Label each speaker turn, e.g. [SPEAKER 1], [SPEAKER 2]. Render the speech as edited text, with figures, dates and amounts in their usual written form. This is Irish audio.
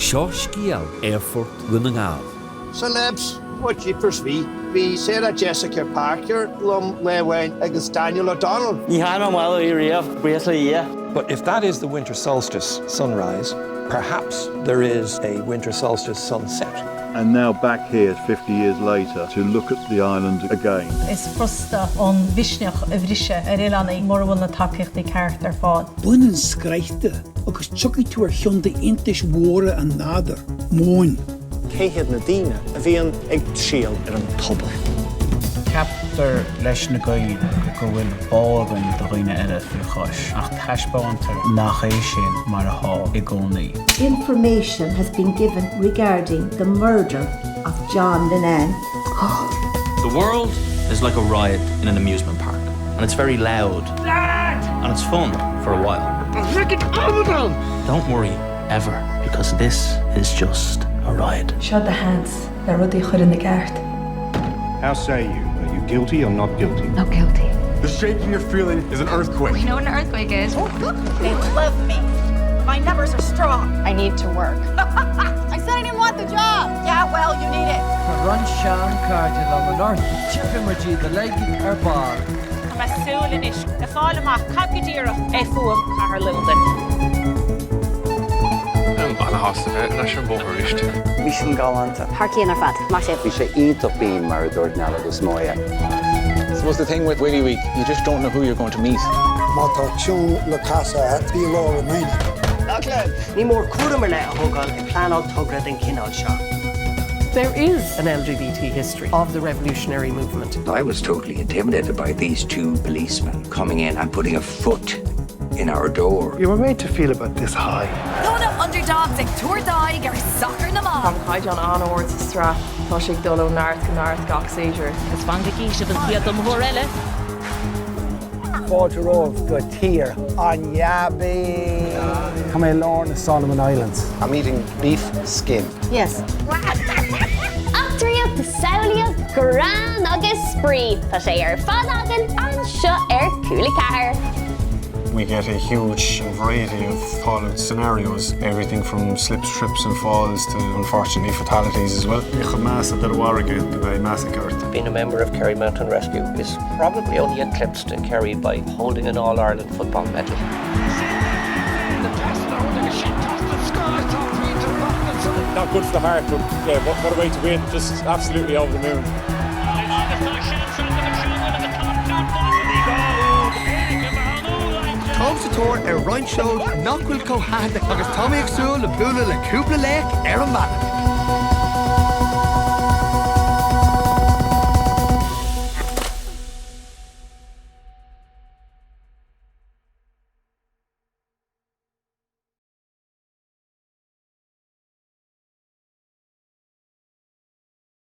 [SPEAKER 1] Seo scéal Aerfort Dhún na nGall.
[SPEAKER 2] Celebs, oh jeepers bhí. Bhí Sarah Jessica Parker liom lá amháin agus Daniel O'Donnell.
[SPEAKER 3] Ní tháinig mé amach uaidh riamh, buíochas le Dhia.
[SPEAKER 4] But if that is the winter solstice sunrise, perhaps there is a winter solstice sunset.
[SPEAKER 5] And now back here 50 years later to look at the island again.
[SPEAKER 6] Is furasta an mhisneach a bhriseadh ar oileánaigh mura bhfuil na tacaíochtaí ceart ar fáil.
[SPEAKER 7] Bain an scraith de agus tiocfaidh tú ar cheann d'iontais mhóra an nádúir, móin.
[SPEAKER 8] Cé hiad na daoine a bhíonn ag triall ar an tobar?
[SPEAKER 9] Ceaptar leis na Gaill go bhfuil bá againn do dhaoine eile faoi chois, ach taispeántar nach é sin mar atá i gcónaí.
[SPEAKER 10] Information has been given regarding the murder of John Linnane.
[SPEAKER 11] The world is like a ride in an amusement park, and it's very loud.
[SPEAKER 12] Dad!
[SPEAKER 11] And it's fun for a while. Don't worry ever, because this is just a ride.
[SPEAKER 13] Seo do sheans le rudaí a chur ina gceart.
[SPEAKER 14] How say you? Are you guilty or not guilty?
[SPEAKER 13] Not guilty.
[SPEAKER 15] The shaking you're feeling is an earthquake.
[SPEAKER 16] We know what an earthquake is.
[SPEAKER 17] They love me. My numbers are strong.
[SPEAKER 16] I need to work.
[SPEAKER 17] I said I didn't want the job. Yeah, well, you need it.
[SPEAKER 18] Tá roinnt seanchairde liom anocht, tchífidh muid iad uilig ar ball.
[SPEAKER 19] Tá mé ag súil anois le fáil amach cad go díreach é fuaim Chathair Londain.
[SPEAKER 15] Ana-shásta bheith ar ais ar an bóthar arís.
[SPEAKER 3] Bhí sin galánta.
[SPEAKER 20] Thar cionn ar fad. Maith sibh.
[SPEAKER 21] Bhí sé iontach binn mar a dúirt Neil agus Moya.
[SPEAKER 22] I suppose the thing with Willie Week, you just don't know who you're going to meet.
[SPEAKER 23] Má tá tiún le casadh agat, bí i lár an aonaigh.
[SPEAKER 24] Lachlan! Ní mór cúram ar leith a thógáil ag pleanáil togra den chineál seo.
[SPEAKER 25] There is an LGBT history of the revolutionary movement.
[SPEAKER 26] I was totally intimidated by these two policemen coming in and putting a foot in our door.
[SPEAKER 27] You were made to feel about this high.
[SPEAKER 28] Tá na Underdogs ag tabhairt aghaidh ar sacar na mban.
[SPEAKER 29] Tá an caighdeán an-ard sa tsraith, tá sé ag dul ó neart go neart gach séasúr.
[SPEAKER 19] Is Manga Gíseamh an chéad iomaitheoir eile.
[SPEAKER 30] Fáilte romhaibh go tír an jabbaí!
[SPEAKER 31] Tá mé i lár na Solomon Islands.
[SPEAKER 21] I'm eating beef skin.
[SPEAKER 20] Yes. Eachtraíocht, samhlaíocht, greann agus spraoi, tá sé ar fad againn anseo ar Cúla 4.
[SPEAKER 15] We get a huge variety of fallout scenarios, everything from slips, trips and falls to unfortunately fatalities as well.
[SPEAKER 24] Being a member of Kerry Mountain Rescue is probably only eclipsed in Kerry by holding an All-Ireland football medal.
[SPEAKER 32] Not good for the heart, but yeah, what, what a way to win. Just absolutely over the moon.
[SPEAKER 33] Táim sa tóir ar roinnt seod nach bhfuil chomh haitheanta agus tá mé ag súil le bualadh le cúpla laoch ar an mbealach.